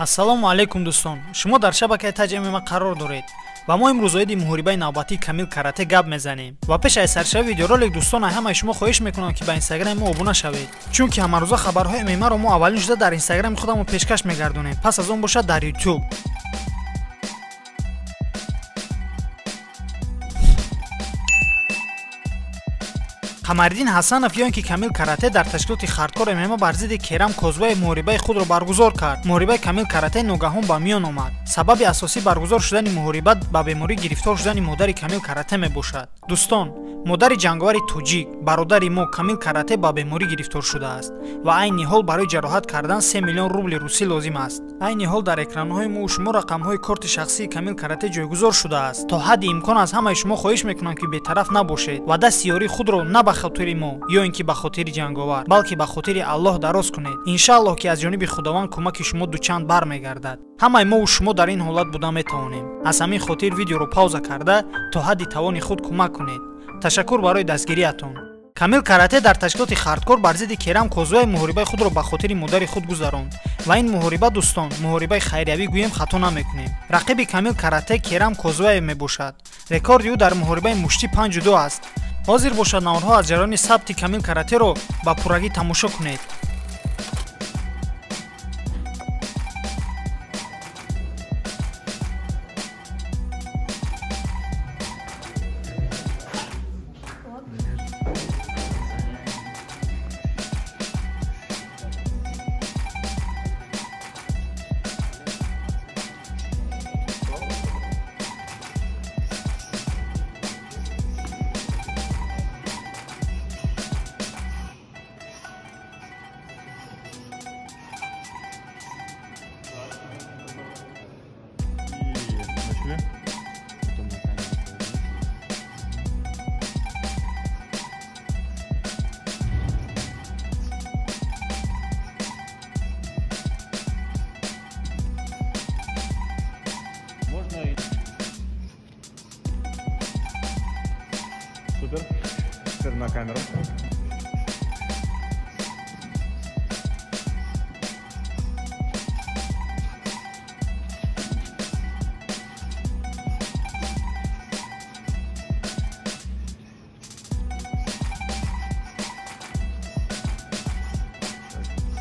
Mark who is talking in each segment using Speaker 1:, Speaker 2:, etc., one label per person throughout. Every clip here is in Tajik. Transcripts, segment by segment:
Speaker 1: Ассалому алайкум дӯстон, шумо дар шабакаи Таҷ ММА қарор доред ва мо имрӯз оиди муҳорибаи навбатии Камил Карате гап мезанем. Ва пеш аз саршавии видеоролик дӯстон, аз ҳамаи шумо хоҳиш мекунам, ки ба инстаграми мо обуна шавед, чунки ҳамарӯза хабарҳои ММА-ро мо аввалин шуда дар инстаграми худамон пешкаш мегардонем, пас аз он бошад дар YouTube. Қамариддин Ҳасанов ё ин ки Камил Карате дар ташкилоти Хардкор ММА бар зидди Керам Козуаев муҳорибаи худро баргузор кард. Муҳорибаи Камил Карате ногаҳон ба миён омад. Сабаби асосӣ баргузор шудани муҳориба ба беморӣ гирифтор шудани модари Камил Карате мебошад. Дӯстон, модари ҷанговари тоҷик, бародари мо Камил Карате ба беморӣ гирифтор шудааст ва айни ҳол барои ҷароҳат кардан 3 миллион рубли русӣ лозим аст. Айни ҳол дар экранҳои мо шумо рақамҳои корти шахсии Камил Карате ҷойгузор шудааст. То ҳадди имкон аз ҳамаи шумо хоҳиш мекунам, ки бетараф набошед ва дасти ёрии худро на ба хотири мо ё ин ки ба хотири ҷанговар, балки ба хотири Аллоҳ дароз кунед. Иншааллоҳ, ки аз ҷониби Худованд кӯмаки шумо дучанд бармегардад. Ҳамаи мову шумо дар ин ҳолат буда метавонем. Аз ҳамин хотир видеоро пауза карда то ҳадди тавони худ кӯмак кунед. Ташаккур барои дастгириятон. Камил Карате дар ташкилоти Хардкор бар зидди Керам Козуаев муҳорибаи худро ба хотири модари худ гузаронд ва ин муҳориба дӯстон, муҳорибаи хайриявӣ гӯем хато намекунем. Рақиби Камил Карате Керам Козуаев мебошад. Рекорди ӯ дар муҳорибаи муштӣ 5-2 аст. Ҳозир бошад наворҳо аз ҷараёни сабти Камил Каратеро ба пуррагӣ тамошо кунед.
Speaker 2: Супер. Теперь на камеру.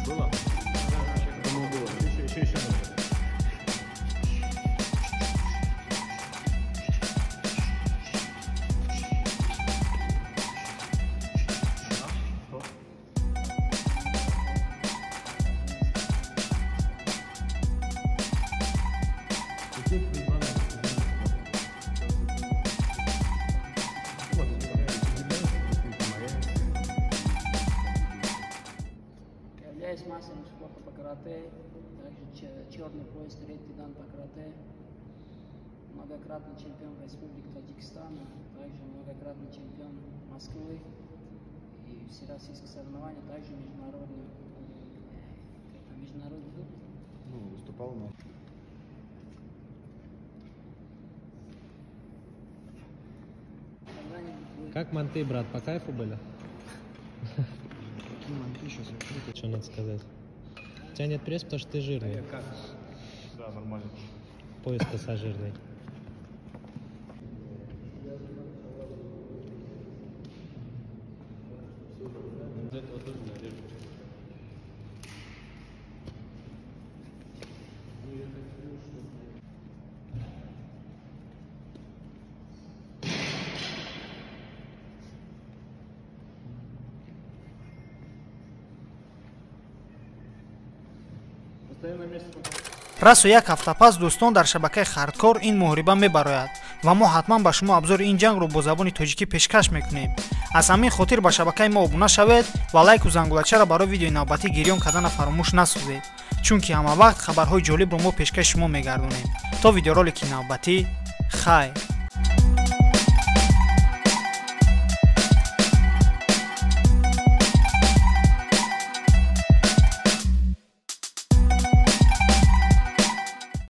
Speaker 2: Было? Думаю, было. Еще нужно.
Speaker 3: Являюсь мастером спорта по карате, также черный пояс, третий дан по карате, многократный чемпион Республики Таджикистана, также многократный чемпион Москвы и всероссийских соревнований, также международный, международный выбор.
Speaker 2: Ну, выступал на...
Speaker 4: Как манты, брат, по кайфу были?
Speaker 2: Какие манты сейчас?
Speaker 4: Что надо сказать? У тебя нет пресса, потому что ты жирный.
Speaker 2: Да, нормально.
Speaker 4: Пояс пассажирный.
Speaker 1: Расо як ҳафта пас дӯстон дар шабакаи Хардкор ин муҳориба мебарояд ва мо ҳатман ба шумо абзори ин ҷангро бо забони тоҷикӣ пешкаш мекунем. Аз ҳамин хотир ба шабакаи мо обуна шавед ва лайку зангулачаро барои видеои навбатӣ гирён кардана фаромӯш насозед, чунки ҳама вақт хабарҳои ҷолибро мо пешкаши шумо мегардонем. То видеоролики навбатӣ, хайр.